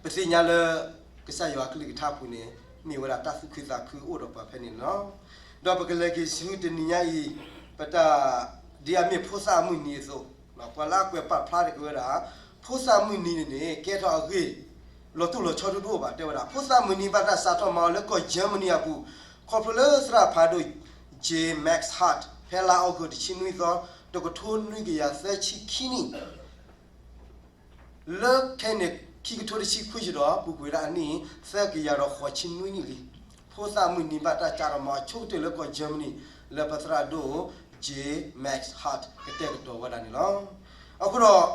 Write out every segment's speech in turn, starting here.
ပသ့ၣ်ညါလၢ ကစၢ်ယွၤအကလုၢ်ကထါအပူၤန့ၣ် မ့ၢ်ဝဲဒၣ်တၢ်သူၣ်ခုသးခုအိၣ်ဒီးပှၤဖဲန့ၣ်လီၤ. ဒီးပကလဲၤက့ၤဆူတနံၤညါအံၤ ပတၢ် ဒ်အမ့ၢ်ဖိသၣ်အမုၢ်နံၤအသိး, ပှၤလၢအကွဲးပာ်ဖျါတ့ၢ်က့ၤဝဲဒၣ် ဖိသၣ်မုၢ်နံၤန့ၣ်န့ၣ် ကဲထီၣ်အဂ့ၢ် လီၤတိၢ်လီၤဆီတဒိၣ်အိၣ်ဘၣ် တဲဝဲဒၣ် ဖိသၣ်မုၢ်နံၤဘၣ်တၢ်စးထီၣ်မၤအီၤလၢကီၢ် Germany အပူၤ, ခီဖျိလၢသရၣ်ဖးဒိၣ် J Max Hart ဖဲလါအီကူးတဆံနွံသီ တကထိနွံကယၤသၢဆံခံနံၣ် လၢခဲအံၤန့ၣ် ခံကထိတဆံခွံစ့ၢ်ဒီး ပူၤကွံာ်ဝဲဒၣ်အနံၣ် သၢကယၤဒီးဃိးဆံနွံနံၣ်လံ. ဖိသၣ်မုၢ်နံၤဘၣ်တၢ်စးထီၣ်မၤအီၤဆိကတၢၢ်လၢကီၢ် Germany လၢပသရၣ်ဒိၣ် J Max Hart ကတဲာ်ကတီၤဝဲဒၣ်န့ၣ်လီၤ. အဃိဒီး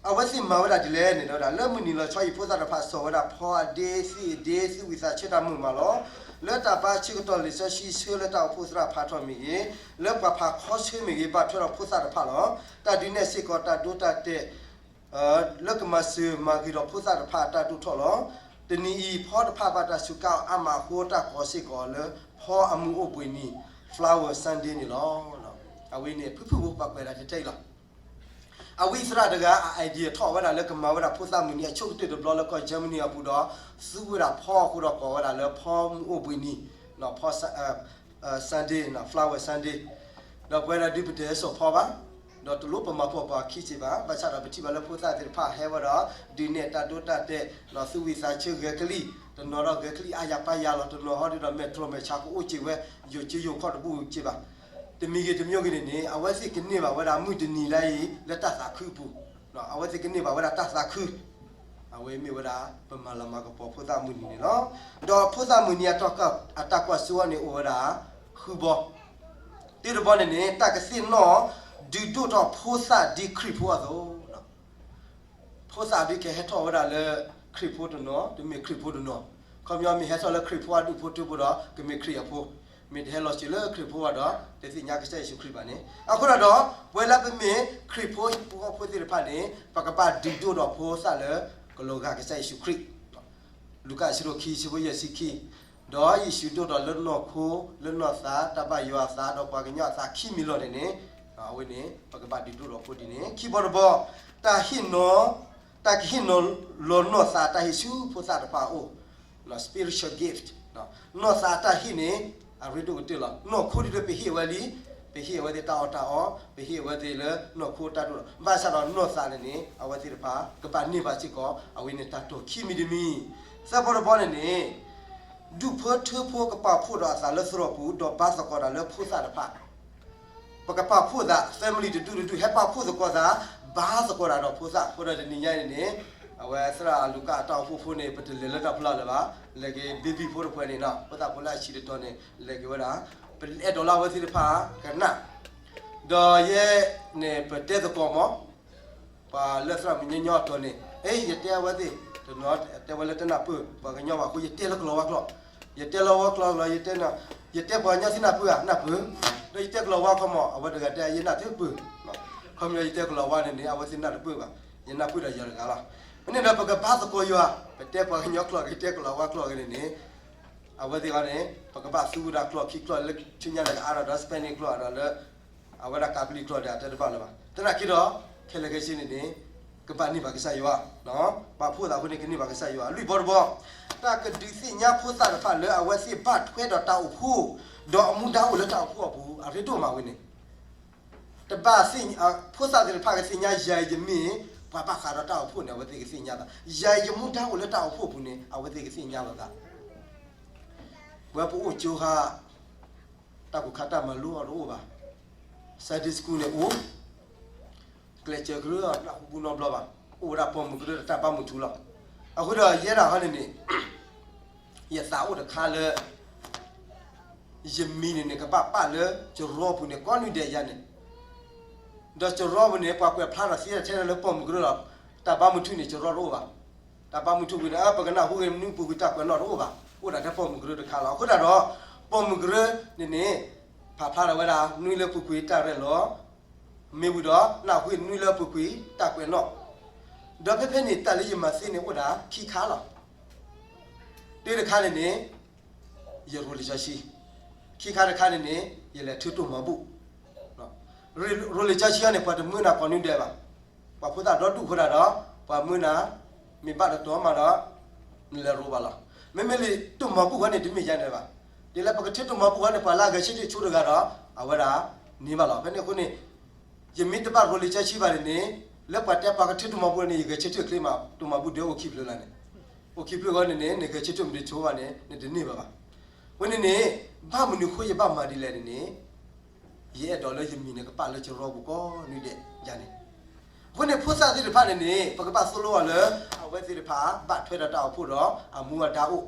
အဝဲသ့ၣ်မၤဝဲဒၣ်ဒ်လဲၣ်န့ၣ်ဒီး လၢမုၢ်နံၤလီၤဆီအံၤ ဖိသၣ်တဖၣ်စိာ်ဝဲဒၣ်ဖီအဒ့ သံၣ်အဒ့ သူၣ်ဝံၣ်သးဆၢတၢ်မုာ်မးလီၤ. လၢတၢ်ဘါဆၢကတီၢ်လံာ်စီဆှံဆၢလၢတၢ်အိၣ်ဖှိၣ်သရၣ်ဖးထီၣ်မ့ၢ်ဂ့ၤ, လၢပှၤဖးခီဆၢမ့ၢ်ဂ့ၤ ဘၣ်ထွဲဒီးဖိသၣ်တဖၣ်လီၤ. တၢ်ဒုးနဲၣ်စ့ၢ်ကီးတၢ်ဒိတၢ်တဲာ် လၢကမၤစၢၤမၤဂ့ၤဒီးဖိသၣ်တဖၣ်အတၢ်ဒိၣ်ထီၣ်လီၤ. တနံၤအံၤ ဖီတဖၣ်ဘၣ်တၢ်စူးကါအီၤအါမးအဃိ တၢ်ကိးစ့ၢ်ကီးအီၤလၢ ဖီအမုာ်အိၣ်ဘှံးနံၤ Flower Sunday န့ၣ်လီၤ. အဝဲန့ၣ် ဖုၣ်ဖုၣ်ဖိ ပှၤကွဲးဒၣ်ထဲထဲအံၤလီၤ. အဝဲသရၣ်တဂၤ အ idea ထီၣ်ဝဲဒၣ်လၢကမၤဝဲဒၣ်ဖိသၣ်မုၢ်နံၤအဆိကတၢၢ်တဘျီလၢကီၢ် Germany အပူၤဒီး သူဝဲဒၣ်ဖီအဃိဒီးကိးဝဲဒၣ်လၢဖီမုာ်အိၣ်ဘှံးနံၤ, ဖီ Sunday, Flower Sunday. ဒီးပဝဲဒၣ်ဒုးပတဟဲစိာ်ဖီဘၣ်, ဒီးတလိၣ်ပမၤဖှီၣ်ပှၤခံစ့ၢ်ဘၣ်, ဘၣ်ဆၣ်ဒီးပထံၣ်ဘၣ်လၢဖိသၣ်သ့ၣ်တဖၣ်ဟဲဝဲဒီး ဒုးနဲၣ်တၢ်ဒိတၢ်တဲာ် သူၣ်ဝံၣ်သးဆၢဂဲၤကလံၣ်, တနီၤဒီးဂဲၤကလံၣ်အါယၤပါယၤလီၤ, တနီၤဟီဒုးဒီးမဲာ်တြီမဲာ်ဆါကအိၣ်စ့ၢ်ဝဲ, ယိာ်ကၠ့ယိာ်ခီၣ်တဘူၣ်စ့ၢ်ဘၣ်. တမံၤဂ့ၤတမံၤဂ့ၤန့ၣ်န့ၣ် အဝဲသ့ၣ်ကန့ၢ်ဘၣ်ဝဲဒၣ်မုၢ်တနံၤလၢအံၤ လၢတၢ်သးခုအပူၤ, အဝဲသ့ၣ်ကန့ၢ်ဘၣ်ဝဲဒၣ်တၢ်သးခု, အဝဲမ့ၢ်ဝဲဒၣ် ပမၤလၤမၤကပီၤဖိသၣ်မုၢ်နံၤန့ၣ်လီၤ. ဒီးဖိသၣ်မုၢ်နံၤအတၢ်ကွၢ်စိအံၤန့ၣ် အိၣ်ဝဲဒၣ် ဃုဘီ တၢတဘီန့ၣ်န့ၣ် တၢ်ကသ့ၣ်နီၣ်ဒုးဒိၣ်ထီၣ်ဖိသၣ်ဒ်ခရံာ်ဖိအသိး, ဖိသၣ်ဒ်ကဟဲထီၣ်ဝဲဒၣ်လၢ ခရံာ်ဖိတနီၤ တမ့ၢ်ခရံာ်ဖိတနီၤ, ခီပညီမ့ၢ်ဟဲထီၣ်လၢခရံာ်ဖိအဒူၣ်ဖိထၢဖိဒီး ကမ့ၢ်ခရံာ်အဖိ, မ့ၢ်တဟဲလီၤစၢၤလၢခရံာ်ဖိဘၣ်ဒီး တသ့ၣ်ညါကစၢ်ယ့ၣ်ၡူးခရံာ်ဘၣ်န့ၣ်, အဃိဒီး ပဝဲလၢပမ့ၢ်ခရံာ်ဖိဟံၣ်ဖိဃီဖိသ့ၣ်တဖၣ်န့ၣ် ပကဘၣ်ဒုးဒိၣ်ထီၣ်ဖိသၣ်လၢ ကလီၤဂာ်ကစၢ်ယ့ၣ်ၡူးခရံာ် လူၤကၣ်အဆၢဒိၣ်ခံ အဆၢဖိယဲၢ်ဆံခံ, ဒီးယ့ၣ်ၡူးဒိၣ်ထီၣ်လၢနီၢ်ခိ, လၢနီၢ်သး, တၢ်ဘၣ်ယွၤအသး ဒီးပှၤကညီအသးခံမံၤလီၤန့ၣ်န့ၣ်, အဝဲန့ၣ် ပကဘၣ်ဒုးဒိၣ်ထီၣ်ဖိဒ်န့ၣ် ခံဘီတဘီ, တၢ်ဟ့ၣ်နီၤ, တၢ်ကဟ့ၣ်နီၤလီၤနီၢ်သးတၢ်ဟ့ၣ်ဆူဖိသၣ်တဖၣ်အအိၣ်, spiritual gift, နီၢ်သးအတၢ်ဟ့ၣ်န့ၣ် အရ့ဒိၣ်ကတၢၢ်လီၤ. နီၢ်ခိဒ်ဒီးပဟ့ၣ်ဝဲလံ, ပဟ့ၣ်အဝဲသ့ၣ်တၢ်အီၣ်တၢ်အီ, ပဟ့ၣ်အဝဲသ့ၣ်လၢနီၢ်ခိတၢ်ဒိၣ်လီၤ. ဘၣ်ဆၣ်ဒီးနီၢ်သးန့ၣ်န့ၣ် အဝဲသ့ၣ်တဖၣ် ကဘၣ်န့ၢ်ဘၣ်စ့ၢ်ကီး အဝဲန့ၣ်တၢ်တိာ်ခံမံၤတမံၤ, သၢဘီတဘီန့ၣ်န့ၣ် ဒူၣ်ဖိထၢဖိကပာ်ဖှိၣ်ဒီးအသးလၢသရိာ်ပူၤ ဒီးဘါသကိးတၢ်လၢဖိသၣ်တဖၣ် ပကပာ်ဖှိၣ်သး family တဒူၣ်တဒူၣ် ဟဲပာ်ဖှိၣ်သကိးသး ဘါသကိးတၢ်ဒီးဖိသၣ်အဃိဒီး တနံၤညါအံၤန့ၣ်န့ၣ် အဝဲသရၣ်အလူၤကၣ်အတၢ်အိၣ်ဖှိၣ်ဖိန့ၣ် ပတလဲၤလၢတၢ်ဖျါလၢၤဘၣ်, လဲၤက့ၤ baby ဖိတဖုန့ၣ်နီၤ ဖိသၣ်ဖိလၢအဆံးတတီၤန့ၣ် လဲၤက့ၤဝဲဒၣ်, ပအဲၣ်ဒိးလၢအဝဲသ့ၣ်တဖၣ်ကနၣ်, ဒီးယဲန့ၣ် ပတဲသကိးမး ပှၤလၢသရၣ်မုၣ်ညီညီအတီၢ်န့ၣ် အ့ ယတဲအဝဲသ့ၣ် တနီၤတဲဝဲလၢတနၢ်ပၢၢ် ပှၤကညီဘၣ်အဃိ ယတဲလၢကလီၤဝါကျိာ်, ယတဲလၢဝါကျိာ်လီၤ ယတဲ, ယတဲပှၤကညီသ့ၣ်နၢ်ပၢၢ်ဧါ, နၢ်ပၢၢ်, ဒီးယတဲကလီၤဝါခီမး အဝဲတဂၤတဲယနၢ်တပၢၢ်, ခီပညီယတဲကလီၤဝါန့ၣ်န့ၣ် အဝဲသ့ၣ်နၢ်တပၢၢ်ဘၣ်, ယနၢ်ပၢၢ်ဒီးယၤတဂၤလီၤ. မ့ၢ်န့ၣ်ဒီးပကဘါသကိးယွၤ ပတဲပှၤကညီကျိာ်ဂ့ၤ တဲကလီၤဝါကျိာ်ဂ့ၤန့ၣ်န့ၣ် အဝဲသ့ၣ်အံၤန့ၣ် ပကဘၣ်သူဝဲဒၣ်ကျိာ်ခံကျိာ်လၢဆူညါန့ၣ် ကအါထီၣ်ဒီး Spanish ကျိာ်ဒီးလၢ အဝဲဒၣ်ကးပလံၤကျိာ်ဒီး အတဲတဘၣ်လၢၤဘၣ်. သနာ်က့ဒီး ခဲလၢာ်ခဲဆ့န့ၣ်န့ၣ် ကဘၣ်န့ၢ်ဘၣ်ကစၢ်ယွၤ, ပာ်ဖှိၣ်သးအဃိန့ၣ် ကန့ၢ်ဘၣ်ကစၢ်ယွၤ. လွံၢ်ဘီတဘီ တၢ်ကဒုးသ့ၣ်ညါဖိသၣ်တဖၣ်လၢအဝဲသ့ၣ်ဘၣ်ထွဲဒီးတၢ်အိၣ်ဖှိၣ် ဒီးအမူဒါအိၣ်လၢတၢ်အိၣ်ဖှိၣ်အပူၤ အရ့ဒိၣ်မးဝဲန့ၣ် တဘၣ်သ့ၣ်, ဖိသၣ်သ့ၣ်တဖၣ်ကသ့ၣ်ညါ ယၤအံၤယမ့ၢ်ပှၤဘၣ်ဃးဒီးတၢ်အိၣ်ဖှိၣ်န့ၣ် အဝဲသ့ၣ်ကသ့ၣ်ညါသး, ယၤအံၤယမူဒါအိၣ်လၢတၢ်အိၣ်ဖှိၣ်အပူၤန့ၣ် အဝဲသ့ၣ်ကသ့ၣ်ညါလိာ်သး. ပဝဲပအိၣ်ကၠိခါ တၢ်ကူၣ်ခါတၢ်မၤလိအီၤတအိၣ်ဘၣ်. Sunday school န့ၣ်အိၣ်, ကျဲးစၢးကရၢအနၢ်ဟူပူနီတဘျီဘၣ်, အိၣ်ဝဲဒၣ်ပိာ်မုၣ်ကရၢဒီးတၢ်ဘါမုၢ်ထူလီၤ. အဃိဒီးယဲဒၣ်ဟီန့ၣ်န့ၣ် ယသးအိၣ်တခါလၢ ယမံၤန့ၣ်န့ၣ် ကဘၣ်ပာ်လၢစရီပူၤန့ၣ် ကိးနွံဒဲးယၤန့ၣ်, ဒီးစရီပူၤန့ၣ် ပှၤကွဲးဖျါထီၣ်သ့ထဲထဲလၢပိာ်မုၣ်ကရၢလီၤ. တၢ်ဘါမုၢ်ထူန့ၣ် စရီတအိၣ်ဘၣ်. တၢ်ဘါမုၢ်ထူဝံၤန့ၣ် ပကနၢ်ဟူက့ၤနွံပူၤကွံာ်တၢ်ကွဲးနီၣ်တအိၣ်ဘၣ်. အိၣ်ဒၣ်ထဲပိာ်မုၣ်ကရၢတခါလီၤ. အဃိသတးဒီး ပိာ်မုၣ်ကရၢန့ၣ်န့ၣ် ဖးဖျါထီၣ်ဝဲဒၣ် နွံလၢပူၤကွံာ်တၢ်ရဲၣ်လီၤ မ့ၢ်ဝံၤဒီး နၢ်ဟူနွံလၢပူၤကွံာ်တၢ်ကွဲးနီၣ်, ဒီးဖဲဖဲန့ၣ် တၢ်လၢယမၤသ့န့ၣ်အိၣ်ဒၣ်ခံခါလီၤ. တၢတခါန့ၣ်န့ၣ် ယရိၤလံာ်စီဆှံ, ခံခါတခါန့ၣ်န့ၣ် ယလဲၤထၢတိၢ်မၤဘူၣ်. ရိၤလံာ်စီဆှံအံၤန့ၣ် ပှၤတမၢနၤကိးနွံဒဲးဘၣ်. ပှၤဖိသၣ်ဒီဒူၣ်အဃိသတးဒီး ပှၤမၢနၤ မ့ၢ်ဘၣ်တတီၤမးဒီး နလဲၤရိဘၣ်လီၤ. မ့မ့ၢ်လံာ်တိၢ်မၤဘူၣ်ဃီန့ၣ် တမ့ၢ်ယါန့ၣ်ဘၣ်. ဒ်လဲၣ်ပကထံၣ်တိၢ်မၤဘူၣ်ဃီန့ၣ် ပှၤလၢအဂဲၤဆၢထၢၣ်ဆိတဂၤဒီး အဝဲဒၣ်န့ၢ်ဘၣ်လီၤ. ဖဲန့ၣ်အဃိန့ၣ် ယမ့ၢ်တဘၣ်ရိၤလံာ်စီဆှံဘၣ်န့ၣ်န့ၣ်, လၢပှၤတဲပှၤကထံၣ်တိၢ်မၤဘူၣ်န့ၣ် ယဂဲၤဆၢထၢၣ်ချ့မး, တိၢ်မၤဘူၣ်ဒုးအိၣ်ခံဖျၢၣ်လၢန့ၣ်, အိၣ်ခံဖျၢၣ်ဃီန့ၣ်န့ၣ် နဂဲၤဆၢထၢၣ်မ့ၢ်တဆိဘၣ်န့ၣ် နတန့ၢ်ဘၣ်ဘၣ်. အဃိန့ၣ်န့ၣ် ဘၣ်မနုၤအဃိယဘၣ်မၤဒ်လဲၣ်န့ၣ်န့ၣ် ယအဲၣ်ဒိးလၢယမံၤန့ၣ်ကပာ်လၢကရၢပူၤကိးနွံဒဲးယါန့ၣ်. အဃိန့ၣ် ဖိသၣ်သ့ၣ်တဖၣ်န့ၣ်န့ၣ် ပကဘၣ်သိၣ်လိအီၤလၢ အဝဲသ့ၣ်တဖၣ်ဘၣ်ထွဲဒီးတၢ်အိၣ်ဖှိၣ်ဒီးအမူအဒါအိၣ်,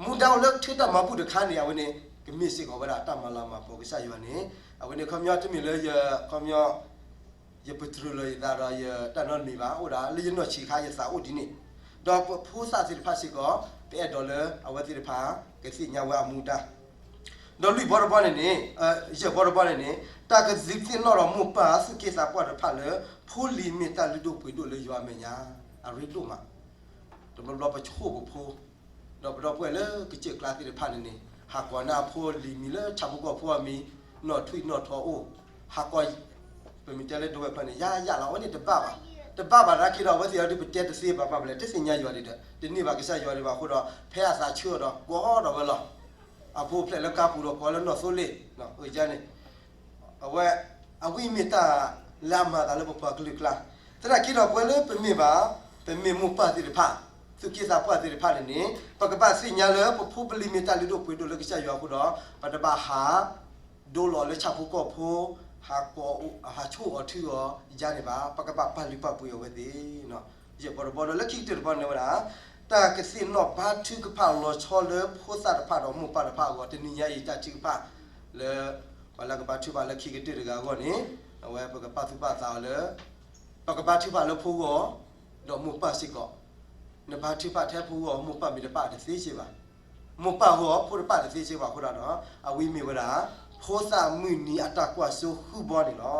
မူဒါအိၣ်လၢထံတၢ်မၤဘူၣ်တခါန့ၣ် အဝဲန့ၣ် ကမ့ၢ်စ့ၢ်ကီးဝဲဒၣ်တၢ်မၤလၤမၤကပီၤကစၢ်ယွၤန့ၣ်, အဝဲန့ၣ်ခီပညီတမ့ၢ်လၢယ ခီပညီ ယပတြၢၤလီၤယသးဒီးယတၢ်နီတမံၤဘၣ်, အိၣ်ဒၣ်လၢယနီၢ်ဆံးခါယသးအိၣ်ဒ်န့ၣ်, ဒီးပဖိသၣ်သ့ၣ်တဖၣ်စ့ၢ်ကီး ပအဲၣ်ဒိးလၢအဝဲသ့ၣ်တဖၣ် ကသ့ၣ်ညါဝဲအမူဒါ ဒီးလွံၢ်ဘီတဘီန့ၣ်န့ၣ်, ယဲၢ်ဘီတဘီန့ၣ်န့ၣ် တၢ်ကဒုးသ့ၣ်နီၣ်ဒီးမိၢ်ပၢ်သူၣ်က့သးပှၢ်တဖၣ်လၢ ဖိလံၤမ့ၢ်တၢ်လုၢ်ဒိၣ်ပှ့ၤဒိၣ်လၢယွၤအမဲာ်ညါ, အရ့ဒိၣ်မး, တဘျီဘျီပဆိၣ်ပဖိ ဒီးပဒီပုၢ်ဝဲၢ်လၢကစၢၢ်ကျါသ့ၣ်တဖၣ်န့ၣ်န့ၣ် ဟးကိးန့ၢ်အဖိလံၤမံၤလၢဆၣ်ဖိကီၢ်ဖိအမံၤ, နီၣ်ထွံၣ်နီၣ်ထီအိၣ်, ဟးကိး, ပမ့ၢ်တဲလၢဒဝဲၢ်ဖျၢၣ်န့ၣ် ယါယါလီၤ, အဝဲန့ၣ်တဘၣ်ဘၣ်, တဘၣ်ဘၣ်နာ်က့ဒီး အဝဲသ့ၣ်အဒုးပတဲတသ့ဘၣ်ဘၣ်လဲၣ်, တသ့ၣ်ညါယွၤဒံးဒီး တန့ၢ်ဘၣ်ကစၢ်ယွၤဒံးဘၣ်အဃိဒီး ဖဲအသးဆၢအီၤဒီးကိးဒီးဝဲလီၤ. အဖိဖျဲးလၢကါပူၤဒီးကိးလၢနီၢ်သိလ့ၣ်, အန့ၣ် အဝဲ, အဝဲမ့ၢ်တၢ်လၢအမၤသးလၢပပှၤကလုာ်ကျါ, သနာ်က့ဒီးပဝဲလၢပမ့ၢ်ဘၣ်, ပမ့ၢ်မိၢ်ပၢ်သ့ၣ်တဖၣ်, သူၣ်က့သးပှၢ်သ့ၣ်တဖၣ်န့ၣ်န့ၣ် ပကဘၣ်သ့ၣ်ညါလၢပဖိပလံၤမ့ၢ်တၢ်လုၢ်ဒိၣ်ပှ့ၤဒိၣ်လၢကစၢ်ယွၤအဃိဒီး ပတဘၣ်ဟး ဒိလီၤလၢဆၣ်ဖိကီၢ်ဖိ, ဟးကိး, ဟးဆိၣ်အီၤထုအီၤယါန့ၣ်ဘၣ်, ပကဘၣ်ပာ်လုၢ်ပာ်ပှ့ၤအဝဲသ့ၣ် ယဲၢ်ဘီတဘီဒီး လၢခံကတၢၢ်တဘီန့ၣ်ဝဲဒၣ် တၢ်ကသ့ၣ်နီၣ်ဘါထုကဖၣ်လီၤဆီလၢဖိသၣ်တဖၣ်ဒီးမိၢ်ပၢ်တဖၣ်အဂီၢ်, တနံၤညါအံၤတၢ်ထုကဖၣ် လၢ ပှၤလၢကဘါထုကဖၣ်လၢခံကတၢၢ်တဂၤအဂီၢ်န့ၣ်, အဝဲပကပာ်သူၣ်ပာ်သးအီၤလၢ ပကဘါထုကဖၣ်လၢဖိဂီၢ် ဒီးမိၢ်ပၢ်စ့ၢ်ကီး, နဘါထုကဖၣ်ထဲဖိဂီၢ် မိၢ်ပၢ်မံၤတပာ်တသ့စ့ၢ်ဘၣ်, မိၢ်ပၢ်ဂီၢ် ဖိတပာ်တသ့စ့ၢ်ဘၣ်အဃိဒီး, အဝဲမ့ၢ်ဝဲဒၣ် ဖိသၣ်မုၢ်နံၤအတၢ်ကွၢ်စိဃုဘီန့ၣ်လီၤ.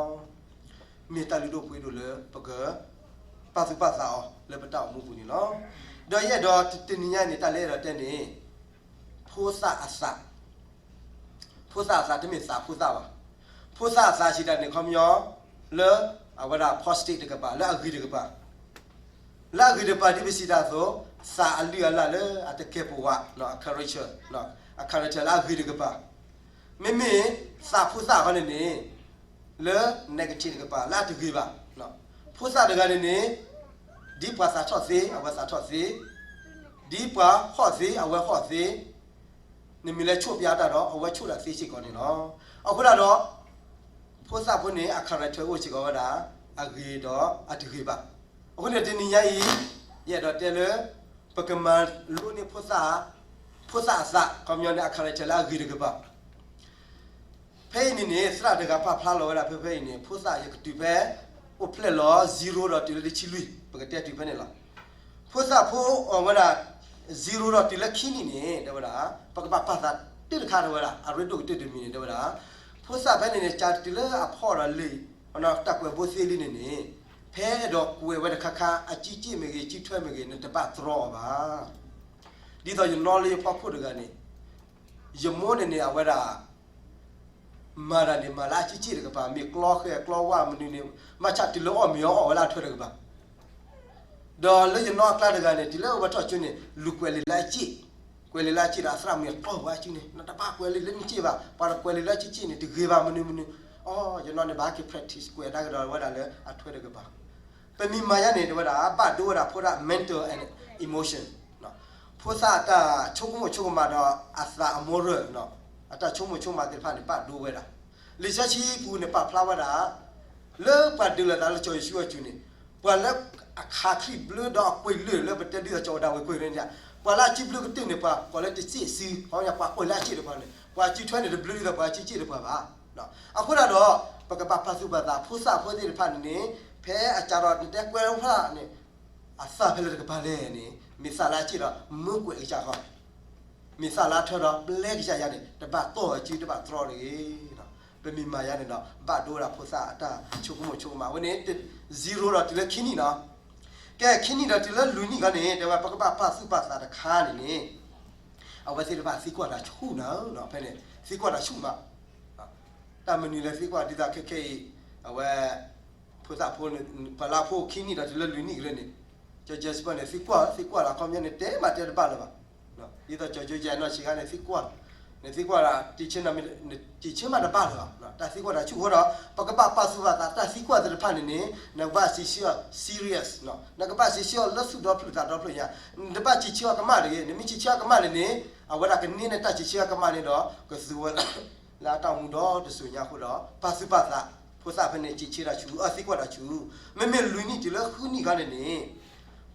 မ့ၢ်တၢ်လုၢ်ဒိၣ်ပှ့ၤဒိၣ်လၢပက ပာ်သူၣ်ပာ်သးအီၤလၢပတၢ်အိၣ်မူပူၤန့ၣ်လီၤ. ဒီးယအဲၣ်ဒိးတနံၤညါန့ၣ် တၢ်လၢအဲၣ်ဒိးတဲန့ၣ် ဖိသၣ်အသး, ဖိသၣ်အသးတမ့ၢ်သးဖိသၣ်ဘၣ်. ဖိသၣ်အသးစံးတၢ်န့ၣ် ခီပညီ လၢအဝဲဒၣ် prostate တကပၤ လၢအဂ့ၤတကပၤ, လၢအဂ့ၤတကပၤ ဒ်ပစံးတၢ်အသိး သးအလုၢ်အလၢ်လၢအတကဲာ်ပဝး အ character, အ character လၢအဂ့ၤတကပၤ, မ့မ့ၢ်သးဖိသၣ်ခီန့ၣ်န့ၣ် လၢ negative တကပၤ လၢအတဂ့ၤဘၣ်. ဖိသၣ်တဂၤန့ၣ်န့ၣ် ဒ်ပှၤသးထီၣ်သ့ အဝဲသးထီၣ်သ့, ဒ်ပှၤဟီၣ်သ့ အဝဲဟီၣ်သ့, နမ့ၢ်လဲၤဆိၣ်ပျါတၢ်ဒီး အဝဲဆိၣ်တၢ်သ့စ့ၢ်ကီးန့ၣ်လီၤ. အဃိဒၣ်ဒီး ဖိသၣ်ဖိန့ၣ် အ character အိၣ်စ့ၢ်ကီးဝဲဒၣ် အဂ့ၤဒီးအတဂ့ၤဘၣ်. အဃိန့ၣ်တနံၤညါအံၤ ယအဲၣ်ဒိးတဲလၢ ပကမၤလိန့ၢ်ဖိသၣ်, ဖိသၣ်အသး ခီပညီန့ၣ် အ character လၢအဂ့ၤတကပၤ ဖဲအံၤန့ၣ်န့ၣ် သရၣ်တဂၤပာ်ဖျါလီၤဝဲဒၣ်ဖဲဖဲအံၤန့ၣ် ဖိသၣ်ယကတုၤဖဲ အိၣ်ဖျဲၣ်လီၤ zero ဒီးတုၤလၢတဆံလွံၢ် ပကတဲတုၤဖဲန့ၣ်လီၤ. ဖိသၣ်ဖိအဝဲဒၣ် zero ဒီးတုၤလၢခံနံၣ်န့ၣ် တဲဝဲဒၣ် ပကဘၣ်ပာ်သးတၢ်တခါတဲဝဲဒၣ် အရ့ဒိၣ်ကတၢၢ်တမံၤန့ၣ် တဲဝဲဒၣ် ဖိသၣ်ဖဲန့ၣ်န့ၣ် ကးတုၤလၢအဖီၣ်ဒီးလံာ် တၢ်ကွဲးဘိသ့လံန့ၣ်န့ၣ် ဖဲအဲၣ်ဒိးကွဲးဝဲတခါခါ အကံကံၣ်မ့ၢ်ဂ့ၤ ကံထွဲမ့ၢ်ဂ့ၤ နတဘၣ်တြီအီၤဘၣ်. ဒ်သိးယနီၢ်လၢယဖီခိၣ်တဂၤန့ၣ် ယမိၢ်န့ၣ်န့ၣ် အဝဲဒၣ် မၤတၢ်န့ၣ် မၤလၢအကံကံၣ်တကပၤ မ့ၢ်ကျီဃဲၤကျီဝါမနုၤန့ၣ် မၤဆၣ်တုၤလၢအီၣ်မ့ၤအီၣ်အီၣ်ဝဲလၢအထွဲတကပၤ. ဒီးလၢယနီၢ်အကျါတဂၤန့ၣ် တုၤလၢအဝဲထီၣ်ကၠိန့ၣ် လူၤကွဲးလံာ်လၢအကံၣ်, ကွဲးလံာ်လၢအကံၣ်ဒီး အသရၣ်မုၣ်အကျီဝဲအကံၣ်န့ၣ် နတဘၣ်ကွဲးလံာ်လၢနကံၣ်ဘၣ်, ပှၤတကွဲးလံာ်လၢအကံၣ်ကံၣ်န့ၣ် တဂ့ၤဘၣ်မနုၤမနုၤ. အီ ယနီၢ်န့ၣ် ဘၣ်က့ၤ practice ကွဲးဒၣ်ကဒီးဝဲဒၣ်လၢအထွဲတကပၤ ပမ့ၢ်မၤယါန့ၣ် တဲဝဲဒၣ် ဘၣ်ဒိဝဲဒၣ်ဖိဒၣ် mental and emotion. ဖိသၣ်အတၢ်ဆိကမိၣ်ဆိကမးဒီးအသးအ moral အတၢ်ဆိကမိၣ်ဆိကမးသ့ၣ်တဖၣ်န့ၣ် ဘၣ်ဒိဝဲဒၣ်. လံာ်စီဆှံပူၤန့ၣ် ပာ်ဖျါဝဲဒၣ် လၢပှၤဒုးလိာ်သးလၢစီၤယိၤၡူအစုန့ၣ် ပှၤလၢအခးချံၣ်ဘျၢဒီးအကွံာ်လၢာ်လၢပတဲဒ်သိးစီၤဒၤဝံးကွံာ်န့ၣ် ပှၤလၢအစုဘျၢကတၢၢ်န့ၣ် ပှၤကိးလၢတစ့ၣ်စု ခီပညီပှၤကွံာ်လၢအစ့ၣ်တပၤန့ၣ် ပှၤစုထွဲန့ၣ်တဘျၢဒ်သိးပှၤစုစ့ၣ်တပၤဘၣ်. အဃိဒၣ်ဒီး ပကဘၣ်ပာ်သူၣ်ပာ်သးဖိသၣ်ဖိသ့ၣ်တဖၣ်န့ၣ်န့ၣ် ဖဲအစးဒီးနတဲကွဲးဖၣ်န့ၣ် အသးဖဲလဲၣ်တကပၤလဲၣ်န့ၣ် မ့ၢ်သးလၢအစ့ၣ်ဒီး မၢကွဲးကစၢ်ဃီ မ့ၢ်သးလၢအထွဲဒီး ပျဲကစၢ်ယၤန့ၣ် တဘၣ်တီၢ်အစု တဘၣ်တြီတဂ့ၤ. ပမ့ၢ်မၤယါန့ၣ်ဒီး ဘၣ်ဒိဝဲဒၣ်ဖိသၣ်အတၢ်ဆိကမိၣ်ဆိကမး အဝဲန့ၣ် zero ဒီးတုၤလၢခံနံၣ်နီၤ. ကဲ ခံနံၣ်ဒီးတုၤလၢလွံၢ်နံၣ်ခီန့ၣ် တဲဝဲပကဘၣ်ပာ်သူၣ်ပာ်သးတခါန့ၣ်န့ၣ် အဝဲသ့ၣ်တဖၣ်သံကွၢ်တၢ်ဆူၣ်နၤဧၢနီၤ ဖဲန့ၣ် သံကွၢ်တၢ်ဆူၣ်မး တၢ်မနုၤလဲၣ်သံကွၢ်ဒ်သိးခဲခဲအံၤ အဝဲ ဖိသၣ်ဖိ ပှၤလၢအဖိခံနံၣ်ဒီးတုၤလၢလွံၢ်နံၣ်ကရၢန့ၣ် ကၠီၤ Jasper န့ၣ် သံကွၢ် သံကွၢ်လၢအခီပညီန့ၣ် တဲမးတဲတဘၣ်လၢၤဘၣ်. ဒ်သိးကၠီၤ ကၠိယဲနီၢ်ဆံးခါန့ၣ် သံကွၢ်, နသံကွၢ်ဒၣ် တံဆၢမးတဘၣ်လၢၤဘၣ်. တၢ်သံကွၢ်တၢ်ဆူၣ်အဃိဒီး ပကဘၣ်ပာ်သူၣ်ပာ်သး တၢ်သံကွၢ်သ့ၣ်တဖၣ်န့ၣ်န့ၣ် နကဘၣ်စံးဆၢအီၤ serious, နကဘၣ်စံးဆၢအီၤလၢသူၣ်ဒီဖျၢၣ်သးဒီဖျၢၣ်ညါ, နတဘၣ်စံးဆၢအီၤကမၣ်တဂ့ၤ. နမ့ၢ်စံးဆၢအီၤကမၣ်န့ၣ်န့ၣ် အဝဲဒၣ်ကန့ၢ်န့ၢ်တၢ်စံးဆၢအီၤကမၣ်န့ၣ်ဒီး ကသူဝဲလၢအတၢ်အိၣ်မူဒီတစိၤညါအဃိဒီး ပာ်သူၣ်ပာ်သး, ဖိသၣ်ဖဲန့ၣ် စံးဆၢတၢ်ဆူၣ် အသံကွၢ်တၢ်ဆူၣ်. မ့မ့ၢ်လွံၢ်နံၣ်တုၤလၢဃုနံၣ်ခီန့ၣ်န့ၣ်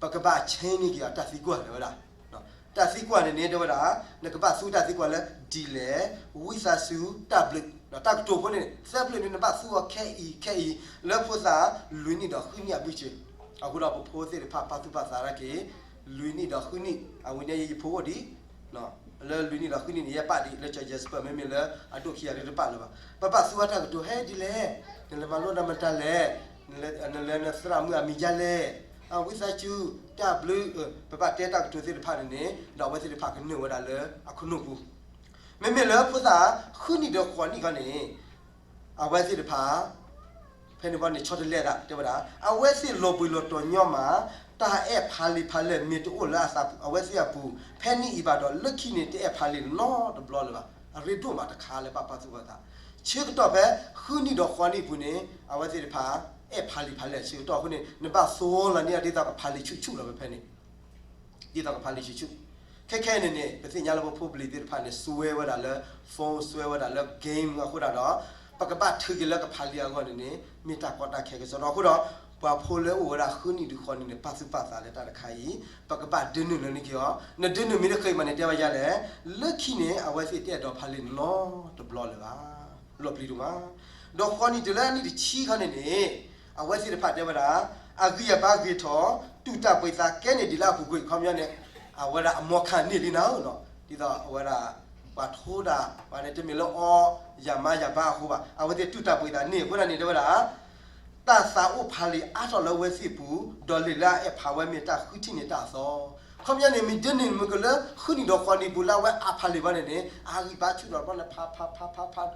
ပကဘၣ် change န့ၢ်က့ၤအီၤ တၢ်သံကွၢ်တဲဝဲဒၣ်. တၢ်သံကွၢ်န့ၣ်န့ၣ် တဲဝဲဒၣ် နကဘၣ်သူတၢ်သံကွၢ်လၢ ဒ်လဲၣ်, ဝံသးစူၤ, တၢ်ဘျုး, တၢ်ကတိၤဖိန့ၣ် သၢဘျုးန့ၣ် နဘၣ်သူအီၤခဲအံၤခဲအံၤ လၢဖိသၣ်လွံၢ်နံၣ်ဒီးဃုနံၣ်အဘုၣ်စၢၤ. အဃိဒီးပဖိသ့ၣ်တဖၣ် ပာ်သူၣ်ပာ်သးဒၣ်က့ၤ လွံၢ်နံၣ်ဒီးဃုနံၣ်, အဝဲန့ၣ်ယဖိအိၣ်ဒံး လၢလွံၢ်နံၣ်ဒီးဃုနံၣ်န့ၣ် ယဲပၣ်ဒံးလၢကၠီၤ Jasper မ့မ့ၢ်လၢအဒိၣ်ခံဂၤတဘၣ်လၢၤဘၣ်. ပဘၣ်သူအတၢ်ကတိၤ ဟဲဒ်လဲၣ်, နလဲၤမၤလိတၢ်မတၤလဲၣ်, နလဲၤနသရၣ်မုၣ်အမံၤဒ်လဲၣ်, ဝံသးစူၤ, တၢ်ဘျုး, ပဘၣ်တဲတၢ်ကတိၤသ့ၣ်တဖၣ်န့ၣ်န့ၣ် ဒီးအဝဲသ့ၣ်တဖၣ်ကနၢၤဝဲဒၣ်လၢအခိၣ်နူာ်ပူၤ. မ့မ့ၢ်လၢဖိသၣ်ဃုနံၣ်ဒီးဃိးနံၣ်ခီန့ၣ် အဝဲသ့ၣ်တဖၣ် ဖဲန့ၣ်ဘီန့ၣ် ဆီတလဲသး တဲဝဲဒၣ် အဝဲသ့ၣ်လီၤဘှံးလီၤတီၤညီမး, တၢ်အဲၣ်ဖးလံာ်ဖးလဲၢ်မ့ၢ်တအိၣ်လၢအဝဲသ့ၣ်အပူၤ ဖဲန့ၣ်အံၤဘၣ်ဒီး လၢခံန့ၣ်တအဲၣ်ဖးလံာ်နီတဘျီလၢၤဘၣ်. အရ့ဒိၣ်မးတခါလၢဘၣ်ပာ်သူၣ်ပာ်သး. ဆၢကတီၢ်ဖဲဃုနံၣ်ဒီးဃိးနံၣ်အပူၤန့ၣ် အဝဲသ့ၣ်တဖၣ် အဲၣ်ဖးလံာ်ဖးလဲၢ်ဆၢကတီၢ်အဃိန့ၣ် နဘၣ်သိလီၤန့ၢ်ဒ်သိးကဖးလံာ်ဆူၣ်ဆူၣ်လီၤဖဲန့ၣ် ဒ်သိးကဖးလံာ်ဆူၣ်ဆူၣ်. ခဲခဲအံၤန့ၣ်န့ၣ် ပသ့ၣ်ညါလၢပဖိပလံၤသ့ၣ်တဖၣ်န့ၣ် စွဲဝဲဒၣ်လၢ phone စွဲဝဲဒၣ်လၢ game အဃိဒၣ်ဒီး ပကဘၣ်ထုးက့ၤလၢကဖးလံာ်အဂီၢ်န့ၣ်န့ၣ် မ့ၢ်တၢ်ကီတၢ်ခဲကစီဒီအဃိဒီး ပှၤဖိလၢအိၣ်ဝဲဒၣ်ဃုနံၣ်ဒုးဃိးနံၣ်န့ၣ် ပာ်သူၣ်ပာ်သးလၢတၢ်တခါအံၤ ပကဘၣ်ဒုးနုာ်လၢန့ၢ်က့ၤအီၤ. နဒုးနုာ်မ့ၢ်တဃ့မးန့ၣ် တဲဝဲဒ်လဲၣ်, လၢခံန့ၣ် အဝဲသ့ၣ်တအဲၣ်ဒိးဖးလံာ်နီတဘျီလၢၤဘၣ်. လီၤပျံၤဒိၣ်မး. ဒီးဃိးနံၣ်တုၤလၢအနံၣ်တဆံခီန့ၣ်န့ၣ် အဝဲသ့ၣ်တဖၣ်တဲဝဲဒၣ် အဂံၢ်အဘါဂ့ၤထီၣ် တူၢ်တၢ်ပှ့ၤသးကဲန့ၣ်ဒ်လၢအပူၤကွံာ် ခီပညီန့ၣ် အဝဲဒၣ်အမီခါန့ၢ်လံနၤဧၢနီၤ. ဒ်သိးအဝဲဒၣ် ပှၤထိဒၣ်ပှၤန့ၣ် တမ့ၢ်လၢအီယၤမါယၤဘါအဃိဘၣ်. အဝဲသ့ၣ်တူၢ်တၢ်ပှ့ၤသးန့ၢ်အဃိန့ၣ် တဲဝဲဒၣ် တၢ်သးအိၣ်ဖးလံာ်အါထီၣ်လၢအဝဲသ့ၣ်ပူၤ ဒီးလံာ်လၢအအဲၣ်ဖးဝဲမ့ၢ်တၢ်ဃုထံၣ်န့ၢ်တၢ်အသီ. ခီပညီန့ၣ် မ့ၢ်ဒ်န့ၣ်မ့ၢ်ကလၢ ဃုနံၣ်ဒီးဃိးနံၣ်ပူၤလၢအဝဲအဖးလံာ်ဘၣ်န့ၣ်န့ၣ် အဂံၢ်ဘါဆူၣ်ဒီးဘီန့ၣ် ဖးဖးဖးဖးဖး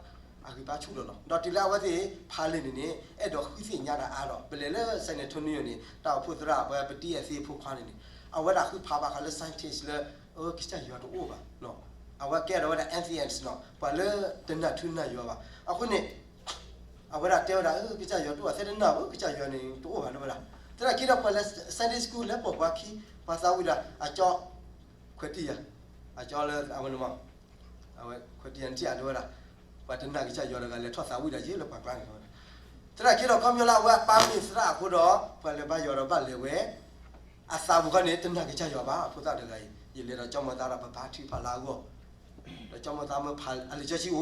အဂံၢ်ဘါဆူၣ်ဒီးလီၤ. ဒီးတုၤလၢအဝဲသ့ၣ်ဖးလံာ်န့ၣ်န့ၣ် အဲၣ်ဒိးဃုသ့ၣ်ညါတၢ်အါဒီး ပလဲၤလၢ San Antonio န့ၣ် တၢ်အိၣ်ဖှိၣ်သရၣ် ပှၤပတံၢ်အဲၣ်သ့ၣ်ဖိခွါန့ၣ်န့ၣ် အဝဲဒၣ်ဃုဖးဘၣ်ဃးလၢ scientist လၢ ကစၢ်ယွၤတအိၣ်ဘၣ်. အဝဲကဲထီၣ်ဝဲဒၣ် atheist နီၤ ပှၤလၢတနာ်ထူနာ်ယွၤဘၣ်. အဃိန့ၣ် အဝဲဒၣ်တဲဝဲဒၣ် ကစၢ်ယွၤတအိၣ် သဲတနာ်ဧၢ ကစၢ်ယွၤန့ၣ်တအိၣ်ဘၣ် တဲဝဲဒၣ်. သနာ်က့ဒီးပှၤလၢ Sunday School လၢပိာ်ပှၤခံ ပှၤသးဝံၣ်ဒၣ် အကၠီ ခွဲးတံၢ်ယၤ အကၠီလၢအဝဲန့ၣ်မး အဝဲခွဲးတံၢ်ယၤနထံၣ်အါတဲဝဲဒၣ် ပှၤတနာ်ကစၢ်ယွၤတဂၤလဲၤထီၣ်သးဝံၣ်ဒၣ်ယဲလၢပှၤကျါန့ၣ် တဲဝဲဒၣ်. သနာ်က့ဒီးခီပညီလၢအဝဲအပၢ်မ့ၢ်သရၣ်အဃိဒီး ပှၤလဲၤဘါယွၤဒီးဘၣ်လဲၤဝဲ အသးပူၤခီန့ၣ် တနာ်ကစၢ်ယွၤဘၣ် အဖိသၣ်တဂၤအံၤ ယလဲၤဒီးကၠီမိၢ်သးဒီးပဘါထုကဖၣ်လၢအဂီၢ် ဒီးကၠီမိၢ်သးမၢဖး အလံာ်စီဆှံ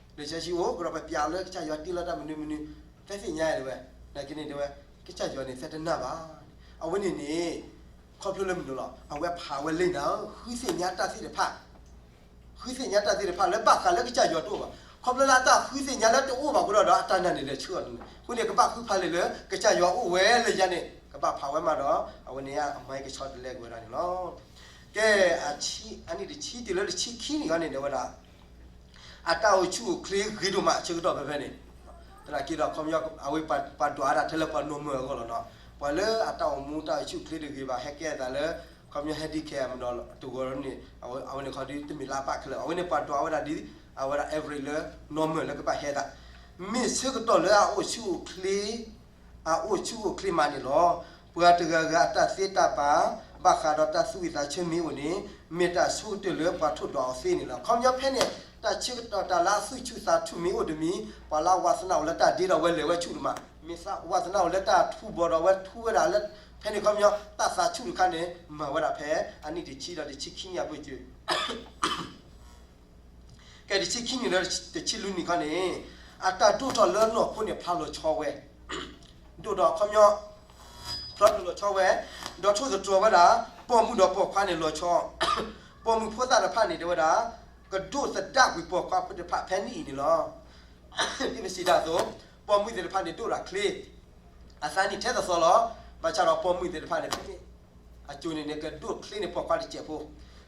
အိၣ် လံာ်စီဆှံအိၣ် ကဒီးပပျးလၢကစၢ်ယွၤတ့လီၤတၢ်မနုၤမနုၤ သဲသ့ၣ်ညါတဲဝဲ နာ်က့န့ၣ်တဲဝဲ ကစၢ်ယွၤန့ၣ်သဲတနာ်ဘၣ်. အဝဲန့ၣ်န့ၣ် ခီဖျိလၢမနုၤလီၤ အဝဲဖးဝဲလံနၤဧၢ ဃုသ့ၣ်ညါတၢ်သ့ၣ်တဖၣ် ဃုသ့ၣ်ညါတၢ်သ့ၣ်တဖၣ်လၢဘၣ်ဃးလၢကစၢ်ယွၤတအိၣ်ဘၣ်. ခီဖျိလၢအတၢ်ဃုသ့ၣ်ညါလၢတအိၣ်ဘၣ်အဃိဒီး အတၢ်နာ်န့ၣ်လဲၤဆှၢအီၤန့ၣ် အဃိန့ၣ် ကဘၣ်ဃုဖးလံာ်လၢ ကစၢ်ယွၤအိၣ်ဝဲလၢယၤန့ၣ် ကဘၣ်ဖးဝဲမးဒီး အဝဲန့ၣ်အမၤကဆီတလဲက့ၤဝဲဒၣ်န့ၣ်လီၤ. ကဲ အနံၣ်တဆံတုၤလၢတဆံခံနံၣ်ခီန့ၣ် တဲဝဲဒၣ် အတၢ်အိၣ်ဆူၣ်အိၣ်ချ့ဂ့ၤဒိၣ်မး ဆၢကတီၢ်ဖဲဖဲန့ၣ် သနာ်က့ဒီး ခီပညီ အဝဲပှၤဒွးဝဲဒၣ်ထဲလၢပှၤနီၢ်မၢအဂီၢ်လီၤနီၤ. ပှၤလၢအတၢ်အိၣ်မူတၢ်အိၣ်ဆူၣ်အိၣ်ချ့တဂ့ၤဘၣ် ဟဲကဲအသးလၢ ခီပညီ handicap မ့ၢ်ဒီးတဂီၤန့ၣ် အဝဲန့ၣ်ခီဒုးတမ့ၢ်လၢအပၣ်ခဲလၢာ် အဝဲန့ၣ်ပှၤဒွးဝဲဒၣ်ဒ် အဝဲဒၣ် average လၢနီၢ်မၢလၢကဘၣ်ဟဲသး မ့ၢ်ဆၢကတီၢ်လၢအအိၣ်ဆူၣ်အိၣ်ချ့ အအိၣ်ဆူၣ်အိၣ်ချ့မးန့ၣ်လီၤ. ပှၤတဂၤဂၤအတၢ်သ့တၢ်ဘၣ် ဘၣ်ဃးဒီးတၢ်သူၣ်ဝံၣ်သးဆၢမ့ၢ်အိၣ်န့ၣ် မ့ၢ်တၢ်ဆိကတၢၢ်လၢပှၤထိၣ်ဒွးအီၤသ့န့ၣ်လီၤ. ခီပညီဖဲန့ၣ် တၢ်ဆၢကတီၢ်တၢ်လၢအသူၣ်ဆူၣ်သးဆူၣ်မ့ၢ်အိၣ်တမံၤ ပှၤလၢအဝါသနာအိၣ်လၢတၢ်ဒ့ဒီးအဝဲလဲၤဝဲဆူၣ်တမး မ့ၢ်သးဝါသနာအိၣ်လၢတၢ်ထူဘီဒီးအဝဲထူဝဲဒၣ်လၢ ဖဲန့ၣ်ခီပညီ တၢ်သးဆူၣ်တခါန့ၣ် မၤဝဲဒၣ်ဖဲအနံၣ်တဆံဒီးတဆံခံနံၣ်အပူၤစၢၤ ကဲတဆံခံနံၣ်လၢတဆံလွံၢ်နံၣ်ခီန့ၣ် အတၢ်ဒိၣ်ထီၣ်လၢနီၢ်ခိန့ၣ်ဖျါလီၤဆီဝဲ ဒိၣ်ဒီးခီပညီ ဖျါလီၤဆီဝဲ ဒီးထိၣ်သတြီၤဝဲဒၣ် ပိာ်မုၣ်ဒီးပိာ်ခွါန့ၣ်လီၤဆီ ပိာ်မုၣ်ဖိသၣ်တဖၣ်န့ၣ်တဲဝဲဒၣ် ကဒိၣ်သဒၣ်ကွံာ်ပိာ်ခွါဖိတဖၣ်ဖဲနံၣ်အံၤန့ၣ်လီၤ. ဒ်ပစံးတၢ်အသိး ပိာ်မုၣ်သ့ၣ်တဖၣ်န့ၣ်ဒိၣ်ဒၣ်ချ့ အသးနံၣ်ထဲသိးသိးလီၤ. ဘၣ်ဆၣ်ဒီးပိာ်မုၣ်သ့ၣ်တဖၣ်န့ၣ် ဖဲန့ၣ် အစိၤန့ၣ်န့ၣ် ကဒိၣ်ချ့န့ၢ်ပိာ်ခွါတစဲးဖိ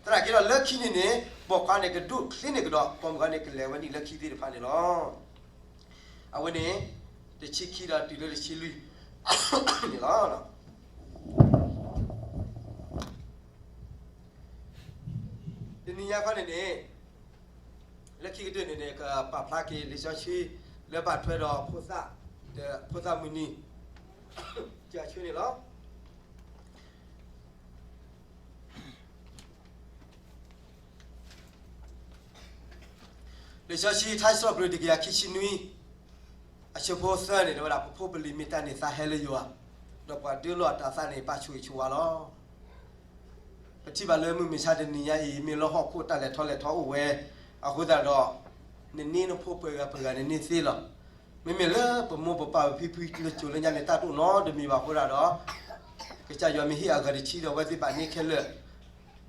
သနာ်က့ဒီးလၢခံန့ၣ်န့ၣ် ပိာ်ခွါန့ၣ်ကဒိၣ်ချ့န့ၢ်ကဒီး ပိာ်မုၣ်ခါန့ၣ်ကလဲၤဝဲနံၣ်လၢခံသ့ၣ်တဖၣ်န့ၣ်လီၤ. အဝဲန့ၣ် တဆံခံဒီးတုၤလၢတဆံလွံၢ်န့ၣ်လီၤ. နံၤညါခီန့ၣ်န့ၣ် လၢခံကတၢၢ်န့ၣ်န့ၣ် ကပာ်ဖျါက့ၤလံာ်စီဆှံ လၢဘၣ်ထွဲဒီးဖိသၣ်, ဒီးဖိသၣ်မုၢ်နံၤ ကဆၢန့ၣ်လီၤ. လံာ်စီဆှံ ထါစံးပတြၢၤ တကယၤခံဆံနွံ အဆၢဖိသၢန့ၣ် တဲဝဲဒၣ် ပဖိပလံၤမ့ၢ်တၢ်န့ၣ်သးဟဲလၢယွၤ, ဒီးပှၤဒုးလိာ်အတၤသၣ်န့ၣ် ဘၣ်ဆိၣ်ဂ့ၤဆိၣ်ဝါလီၤ. ပထံၣ်ဘၣ်လၢမုၢ်မဆါတနံၤညါအံၤ မ့ၢ်လၢဟီၣ်ခိၣ်တၢ်လဲၤထီၣ်လဲၤထီအိၣ်ဝဲ, အဃိသတးဒီး နန့ၢ်နဖိပှဲၤဂၤပှဲၤဂၤန့ၣ်န့ၢ်သ့လီၤ. မ့မ့ၢ်လၢပမိၢ်ပပၢ်ပဖံဖုလၢကၠိၤလၢညါန့ၣ် တၢ်တအိၣ်နီတမံၤဘၣ်အဃိသတးဒီး ကစၢ်ယွၤမ့ၢ်ဟ့ၣ်အဂၤတဆံဒီး အဝဲသ့ၣ်ဘၣ်န့ၢ်ခဲလၢာ်,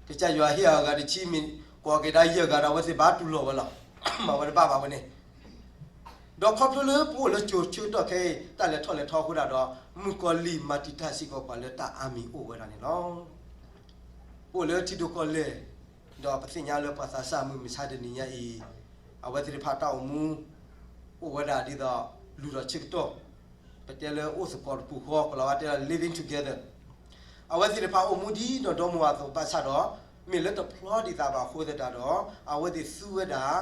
ကစၢ်ယွၤဟ့ၣ်အဂၤတဆံမ့ၢ်ကိးက့ၤဒၣ်ယဲၢ်ဂၤဒီး အဝဲသ့ၣ်ဘၣ်တူၢ်လိာ်ဝဲလီၤ. မၤဝဲတဘၣ်ဘၣ်ဝဲန့ၣ် ဒီးခီဖျိလၢပအိၣ်လၢကၠိၤဆၢကတီၢ်ခဲအံၤ တၢ်လဲၤထီၣ်လဲၤထီအဃိသတးဒီး မုၣ်ကီၤလံၢ်မၤတံာ်တာ်စ့ၢ်ကီးပှၤလၢတၢ်အါမံၤအိၣ်ဝဲဒၣ်န့ၣ်လီၤ. ပအိၣ်လၢထံဒိၣ်ကီၢ်လဲၢ်, ဒီးပသ့ၣ်ညါလၢပှၤသးစၢ်မုၢ်မဆါတနံၤညါအံၤ အဝဲသ့ၣ်တဖၣ်တၢ်အိၣ်မူ အိၣ်ဝဲဒၣ်ဒ်သိး လုၢ်ထီၣ်ဆၢကတီၢ်, ပတဲလၢအိၣ်သကိးတပူၤဃီ ကလီၤဝါတဲလၢ living together အဝဲသ့ၣ်တဖၣ်အိၣ်မူဒ်ဒီးဒီမါဝၤအသိးဘၣ်ဆၣ်ဒီး မ့ၢ်လၢတဖျီဒံးသးဘၣ်အဃိသတးဒီး အဝဲသ့ၣ်သူဝဲဒၣ်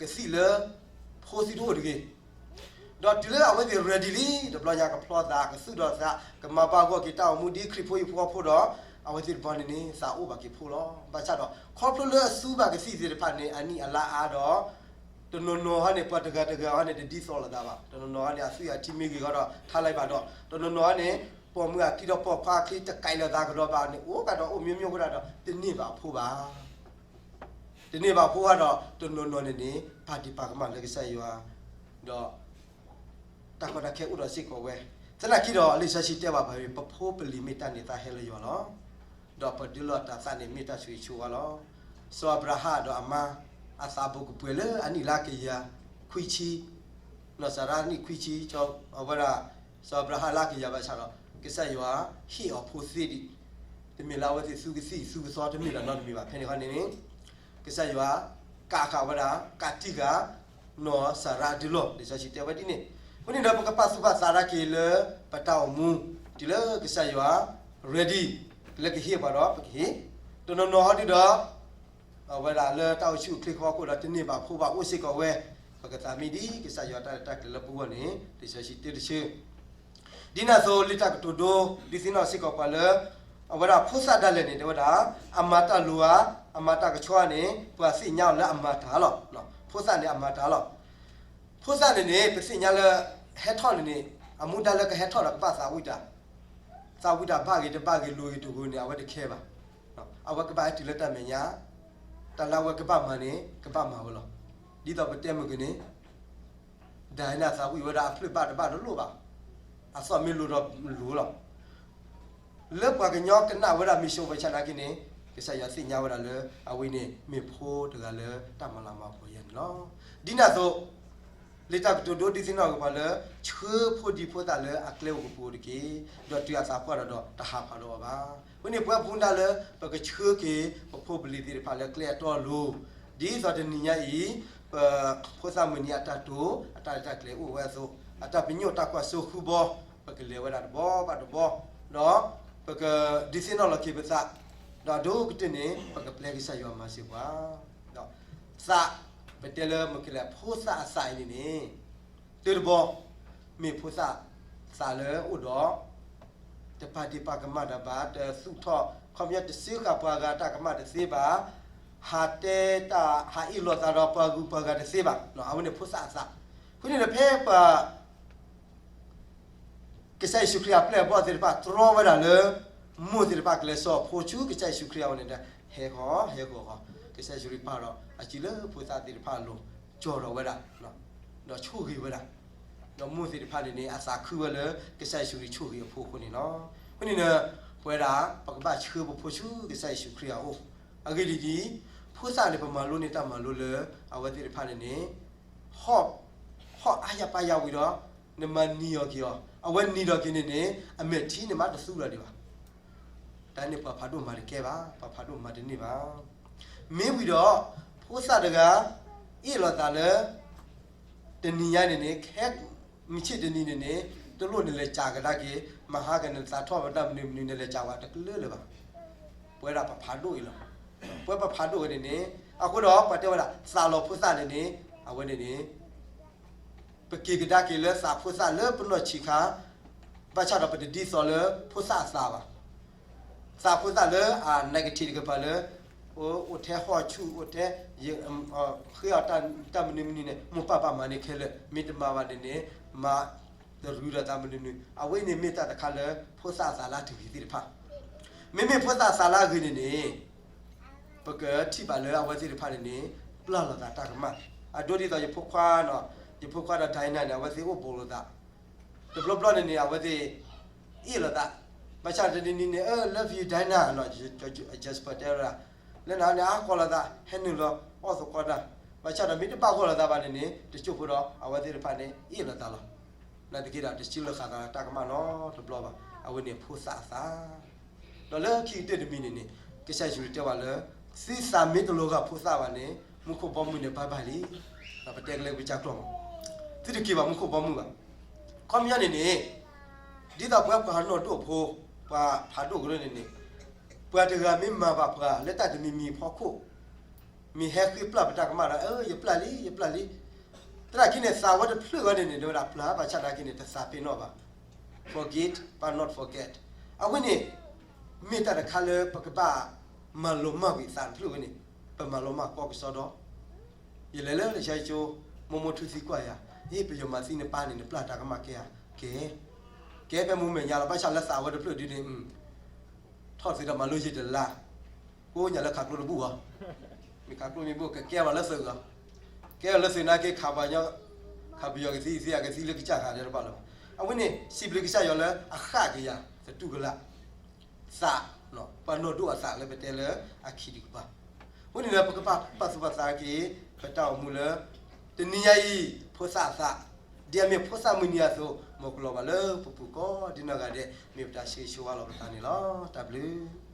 ကသံၣ်လၢ ဖိသံတအိၣ်တဂ့ၤ. ဒီးတုၤလၢအဝဲသ့ၣ် ready လံ တဘျီညါကဖျီသး ကသူၣ်ထီၣ်သး ကမၤဘၣ်ဂီၢ်က့ၤတၢ်အိၣ်မူဒ်ခရံာ်ဖိဟံၣ်ဖိဃီဖိဒီး အဝဲသ့ၣ်တဘျီန့ၣ်န့ၣ် သးအိၣ်ဘၣ်က့ၤဖိလီၤ. ဘၣ်ဆၣ်ဒီး ခီဖျိလၢအသူဘၣ်ကသံၣ်သ့ၣ်တဖၣ်န့ၣ် အနံၣ်အလါအါဒီး တနီၤနီၤဟီန့ၣ် ပှၤတဂၤတဂၤဟီန့ၣ် တဒ်သိးလိာ်သးဘၣ်. တနီၤနီၤဟီန့ၣ် အသွံၣ်အထံမ့ၢ်ဂ့ၤဟီဒီး ထါလၢၤဘၣ်ဒီး တနီၤနီၤဟီန့ၣ် ပိာ်မုၣ်အခံဒီးပိာ်ခွါအချံတကဲလိာ်သးကဒီးဘၣ်န့ၣ် အိၣ်ကဒီးအိၣ်မျိုးမျိုးဃိဒၣ်ဒီး တန့ၢ်ဘၣ်အဖိဘၣ်. တန့ၢ်ဘၣ်အဖိဘၣ်ဒီး တနီၤနီၤန့ၣ်န့ၣ် ပာ်ဒံးပာ်ကမၣ်လၢကစၢ်ယွၤ ဒီး တၢ်ကီတၢ်ခဲအိၣ်ဒီးစ့ၢ်ကီးဝဲ. သနာ်က့ဒီး လံာ်စီဆှံတဲဘၣ်ပှၤ ပဖိပလံၤမ့ၢ်တၢ်န့ၢ်သါဟဲလၢယွၤလီၤ. ဒီးပှၤဒုးလိာ်တၤသၣ်န့ၣ်မ့ၢ်တၢ်ဆိၣ်ဂ့ၤဆိၣ်ဝါလီၤ. စီၤအၤဘြၤဟၣ်ဒီးအမါ အသးဘိးကပှဲၤလၢအနံၣ်လါကယၤခွံဆံ, နီၢ်စၤရါနံၣ်ခွံဆံ, အဝဲဒၣ် စီၤအၤဘြၤဟၣ်လါကယၤဘၣ်ဆၣ်ဒီး ကစၢ်ယွၤဟ့ၣ်အီၤဖိသ့ဒံး, တမ့ၢ်လၢအဝဲသ့ၣ်သူကသံၣ်သူကသီတမ့ၢ်ဒီးနီတမံၤဘၣ်. ဖဲန့ၣ်ခီန့ၣ်န့ၣ် ကစၢ်ယွၤကးဃာ်ဝဲဒၣ် ကးတံာ်ဃာ် နီၢ်စၤရါဒုးလိာ် လံာ်စီဆှံတဲဝဲဒ်န့ၣ်. အဃိန့ၣ်ဒီး ပကပာ်သူၣ်ပာ်သးဒၣ်က့ၤလၢပတၢ်အိၣ်မူ တုၤလၢကစၢ်ယွၤ ready လၢကဟ့ၣ်ပှၤဒီးပကဟ့ၣ်, တနီၤနီၤဟီဒုဒီး အဝဲဒၣ်လၢတၢ်အိၣ်ဆူၣ်အိၣ်ချ့ဃီခိၣ်ဒီး တန့ၢ်ဘၣ်ဖိဘၣ်အိၣ်စ့ၢ်ကီးဝဲ, ပကသးမံဒ်ကစၢ်ယွၤတၢ်ရဲၣ်တၢ်ကျဲၤလၢပဂီၢ်န့ၣ် လံာ်စီဆှံတဲတဆၢ ဒ်န့ၣ်အသိး လံာ်တၢ်ကတိၤဒိ ဒုးသ့ၣ်နီၣ်စ့ၢ်ကီးပှၤလၢ အဝဲဒၣ်ဖိသၣ်ဒၣ်လဲာ်န့ၣ် တဲဝဲဒၣ် အမၤတၢ်လိၤဧါ, အမၤတၢ်ကဆှီဧါန့ၣ် ပှၤသ့ၣ်ညါအီၤလၢအမၤတၢ်လီၤ. ဖိသၣ်န့ၣ်အမၤတၢ်လီၤ. ဖိသၣ်န့ၣ်န့ၣ် ပသ့ၣ်ညါလၢ ဟဲထီၣ်န့ၣ်န့ၣ် အမူဒါလၢကဟဲထီၣ်ဒီးကဘၣ်သးဝံၣ်တၢ်, သးဝံၣ်တၢ်ဘၣ်ဂ့ၤတဘၣ်ဂ့ၤ လိၤဂ့ၤတလိၤဂ့ၤန့ၣ် အဝဲတခဲဘၣ်. အဝဲကဘၣ်ဟဲတုၤလၢတၢ်မဲာ်ညါ, တၢ်လၢအဝဲကဘၣ်မၤန့ၣ် ကဘၣ်မၤဝဲလီၤ. ဒ်သိးပတဲမုၢ်ကန့ၣ် ဒၣ်န့ၣ်အသးဝံၣ်ဝဲဒၣ်အဖျၢၣ်ဘၣ်တဘၣ်တလိၣ်ဘၣ်, အသီၣ်မ့ၢ်လိၤဒီးလိၤလီၤ. လၢပှၤကညီကနၣ်ဝဲဒၣ်မ့ၢ်စိဝဲဆၣ်နာ်က့န့ၣ် ကစၢ်ယွၤသ့ၣ်ညါဝဲဒၣ်လၢ အဝဲန့ၣ်မ့ၢ်ဖိတဂၤလၢတၢ်မၤလၤမၤကပီၤယၤန့ၣ်လီၤ. ဒ်န့ၣ်အသိး လံာ်တၢ်ကတိၤဒိ ဒုးသ့ၣ်နီၣ်က့ၤပှၤလၢ ဆှၢဖိဒံဖိသၣ်လၢအကျဲအိၣ်ကပူၤတက့ၢ်, ဒီးတုၤအသးပှၢ်ဒီး ဒီးတဟးဖးဒီးအီၤဘၣ်. အဃိန့ၣ် ပဝဲပမူဒါလၢ ပကဆှၢက့ၤပဖိပလံၤသ့ၣ်တဖၣ်လၢကျဲအတီအလိၤ, ဒ်သိးတနံၤညါအံၤ ပဖိသၣ်မုၢ်နံၤအတၢ်တိာ် အတၢ်ရဲၣ်တၢ်ကျဲၤအိၣ်ဝဲအသိး အတၢ်ပညိၣ်တၢ်ကွၢ်စိဃုဘီ ပကလဲၤဝဲဒၣ်တဘီဘၣ်တဘီ, ဒီးပကဒုးသ့ၣ်နီၣ်လီၤက့ၤပသး, ဒီးအဒိကတၢၢ်န့ၣ် ပကပျဲကစၢ်ယွၤမၤစၢၤပှၤ ဒီးသး, ပတဲလၢမုၢ်ကလဲၤဖိသၣ်အသးအံၤန့ၣ်န့ၣ် တၢတဘီ, မ့ၢ်ဖိသၣ်သးလၢအိၣ်ဒီး တပာ်ဒံးပာ်ကမၣ်တၢ်ဘၣ်, တသူၣ်ထီၣ်, ခီပညီတစၢဃာ်ပှၤဂၤတၢ်ကမၣ်တသ့ဘၣ်, ဟးတဲတၢ်ဟးအ့ၣ်လိာ်သးဒီးပှၤဂုၤပှၤဂၤတသ့ဘၣ်, အဝဲန့ၣ်ဖိသၣ်အသး. အဃိန့ၣ်ဒီးဖဲပှၤ ကစၢ်ယ့ၣ်ၡူးခရံာ်အပျဲၢ်အဘီၣ်သ့ၣ်တဖၣ် တြီဝဲဒၣ်လၢ မိၢ်သ့ၣ်တဖၣ်ကလဲၤစိာ်ဖိဆူကစၢ်ယ့ၣ်ၡူးခရံာ်အအိၣ်န့ၣ်ဒီး ဟဲဃီၤ ဟဲဃီၤဃီၤ, ကစၢ်ယ့ၣ်ၡူးခရံာ်ပာ်ဒီး အစံးလၢဖိသၣ်သ့ၣ်တဖၣ်အလိၤ ကၠီၣ်ထီၣ်ဝဲဒၣ်, ဒီးဆိၣ်ဂ့ၤဝဲဒၣ်, ဒီးမိၢ်သ့ၣ်တဖၣ်န့ၣ်န့ၣ် အသးခုဝဲလၢကစၢ်ယ့ၣ်ၡူးခရံာ်ဆိၣ်ဂ့ၤအဖိအဃိန့ၣ်လီၤ. အဃိန့ၣ်ဒီး ပဝဲဒၣ် ပကဘၣ်ဆှၢပဖိဆူကစၢ်ယ့ၣ်ၡူးခရံာ်အအိၣ်, အဂ့ၢ်ဒ်အံၤ, ဖိသၣ်န့ၣ် ပမၤလိန့ၢ်တၢ်မၤလိလၢ အဝဲသ့ၣ်တဖၣ်န့ၣ်န့ၣ် ဟီၣ်အါယၤပါယၤဝံၤဒီး နမၤနံၤအီၤက့ၤအီၤ, အဝဲနံၤဒီးက့ၤန့ၣ်န့ၣ် အမဲာ်ထံန့ၣ်မးတသူဒီးဒံးဘၣ်. တၢ်န့ၣ်ပှၤဖးဒိၣ်မၤတကဲဘၣ်, ပှၤဖးဒိၣ်မၤတန့ၢ်ဘၣ်. မ့ၢ်ဝံၤဒီး ဖိသၣ်တဂၤ အ့ၣ်လိာ်သးလၢ တနံၤညါန့ၣ်န့ၣ် ခဲမုၢ်ဆ့ၣ်တနံၤန့ၣ်န့ၣ် တလိၣ်နလဲၤစးကဒါက့ၤ မဟါကနသးထီၣ်ဝဲဒၣ်မနုၤမနုၤ နလဲၤစးဝဲတကလုာ်လၢၤဘၣ်. ပဝဲဒၣ်ပဖးဒိၣ်အံၤလီၤ. ပဝဲပဖးဒိၣ်ဝဲန့ၣ်န့ၣ် အဃိဒီးပှၤတဲဝဲဒၣ် သးလီၤဖိသၣ်န့ၣ်န့ၣ် အဝဲန့ၣ်န့ၣ် ပက့ၤကဒါက့ၤလၢသးဖိသၣ်လၢပနီၢ်ဆံးခါ, ဘၣ်ဆၣ်ဒီးပတဒ်သိးလၢဖိသၣ်အသးဘၣ်. သးဖိသၣ်လၢအ negative တကပၤလၢ အိၣ်ထဲဟီၣ်ဆူၣ် အိၣ်ထဲ ဃ့အီၣ်တၢ်မနုၤမနုၤန့ၣ် မိၢ်ပၢ်ဘၣ်မၤန့ၢ်ခဲလၢာ်, မ့ၢ်တမၤဘၣ်န့ၣ်န့ၣ် မၤတရူးဒီးသးမနုၤမနုၤ, အဝဲန့ၣ်မ့ၢ်တၢ်တခါလၢဖိသၣ်အသးလၢအတဂ့ၤသ့ၣ်တဖၣ်. မ့မ့ၢ်ဖိသၣ်အသးလၢအဂ့ၤန့ၣ်န့ၣ် ပကထံၣ်ဘၣ်လၢအဝဲသ့ၣ်တဖၣ်န့ၣ်န့ၣ် ပျၢ်လိာ်သးတၢ်ကမၣ်, အဒိဒ်သိးယဖိခွါ, ယဖိခွါဒီး Diana န့ၣ် အဝဲသ့ၣ်အိၣ်ဘူးလိာ်သး, တဘျီဘျီန့ၣ်န့ၣ် အဝဲသ့ၣ်အ့ၣ်လိာ်သး, ဘၣ်ဆၣ်တနံၤနံၤန့ၣ် အ love you Diana နီၤ, Jasper တဲဝဲဒၣ်, လၢနၤန့ၣ် အါကီလိာ်သး ဟဲနုာ်လီၤအီၣ်သကိးတၢ်, ဘၣ်ဆၣ်ဒီးမ့ၢ်တဘၣ်ဂီၢ်လိာ်သးဘၣ်န့ၣ်န့ၣ် တစိၢ်ဖိဒီး အဝဲသ့ၣ်တဖၣ်န့ၣ် အ့ၣ်လိာ်သးလီၤ. နာ်သက့ဒီး တစံးလၢဃာ်သးတၢ်ကမၣ်နီတဘျီဘၣ်, အဝဲန့ၣ်ဖိသၣ်အသး ဒီးလၢခံကတၢၢ်တမံၤန့ၣ်န့ၣ် ကစၢ်ယ့ၣ်ၡူးခရံာ်တဲဝဲလၢ သုသးမ့ၢ်တလီၤဂာ်ဖိသၣ်ဘၣ်န့ၣ် မူခိၣ်ဘီမုၢ်န့ၣ် bye bye လံ. ဒီးပတဲကလဲကစၢ်ကျိာ်မး, သုတက့ၤဘၣ်မူခိၣ်ဘီမုၢ်ဘၣ်. ခီပညီန့ၣ်န့ၣ် ဒ်သိးပှၤပှၤနီၢ်ဒိၣ်ဖိ, ပှၤဖးဒိၣ်ကရၢန့ၣ်န့ၣ် ပှၤတဂၤမ့ၢ်မၤဘၣ်ပှၤလၢတၢ်တမံၤမံၤအဖီခိၣ်, မ့ၢ်ဟဲဃ့ပျၢ်ပတၢ်ကမၣ်ဒီး အၢ ယပျၢ်လံ ယပျၢ်လံ, သနာ်က့န့ၣ် သးဝဲတဖျၢၣ်ဝဲန့ၣ်န့ၣ် တဲဝဲဒၣ်ပျၢ် ဘၣ်ဆၣ်သနာ်က့န့ၣ် တသးပ့ၤနီၣ်ဘၣ်. Forget but not forget. အဝဲန့ၣ် မ့ၢ်တၢ်တခါလၢပကဘၣ်မၤလိမၤကွံာ်သးတဖျၢၣ်ဝဲန့ၣ်, ပမၤလိမၤကီကစီဒီ, ယလဲၤလၢလၢဆၢကၠိ, မိၢ်မိၢ်ထူသံကွၢ်ယၤ, အ့ ပယီၤမၤသံနပၢ်န့ၣ် နပျၢ်တၢ်ကမၣ်ကဲဧါ, ကဲ, ကဲဖဲမူမဲာ်ညါလီၤ, ဘၣ်ဆၣ်လၢသးဝဲတဖျၢၣ်ဒ်န့ၣ် ထီၣ်သ့ဒီးမၤလိယံာ်တလါ, ကိးညါလၢခးကျိတဘူၣ်ဘၣ်, မ့ၢ်ခးကျိမ့ၢ်ဘူၣ် ကကဲဘၣ်လၢသုးဂီၢ်, ကဲဘၣ်လၢသုးနာ်က့ ခးပှၤညီ, ခးပယီၤကသံသ့ အကသံလၢကစၢ်ခးဒဲးတဘၣ်လၢၤဘၣ်. အဝဲန့ၣ် စံးဘျုးကစၢ်ယွၤလၢအဃၣ်ကယၤသတူၢ်ကလာ် သး, ပှၤနီၢ်ဒိၣ်အသးလၢပတဲလၢအခံးဒံးကပၤ, အဃိန့ၣ်ဒီး ပကပာ်သူၣ်ပာ်သးက့ၤ ပတၢ်အိၣ်မူလၢ တနံၤညါအံၤ ဖိသၣ်အသး, ဒ်အမ့ၢ်ဖိသၣ်မုၢ်နံၤအသိး မ်ကလီၤဘၣ်လၢပပူၤကိးဒ်နီၢ်ဂၤဒဲး မ့ၢ်ပတၢ်ဆိၣ်ဂ့ၤဆိၣ်ဝါလီၤပသးန့ၣ်လီၤ. တၢ်ဘျုး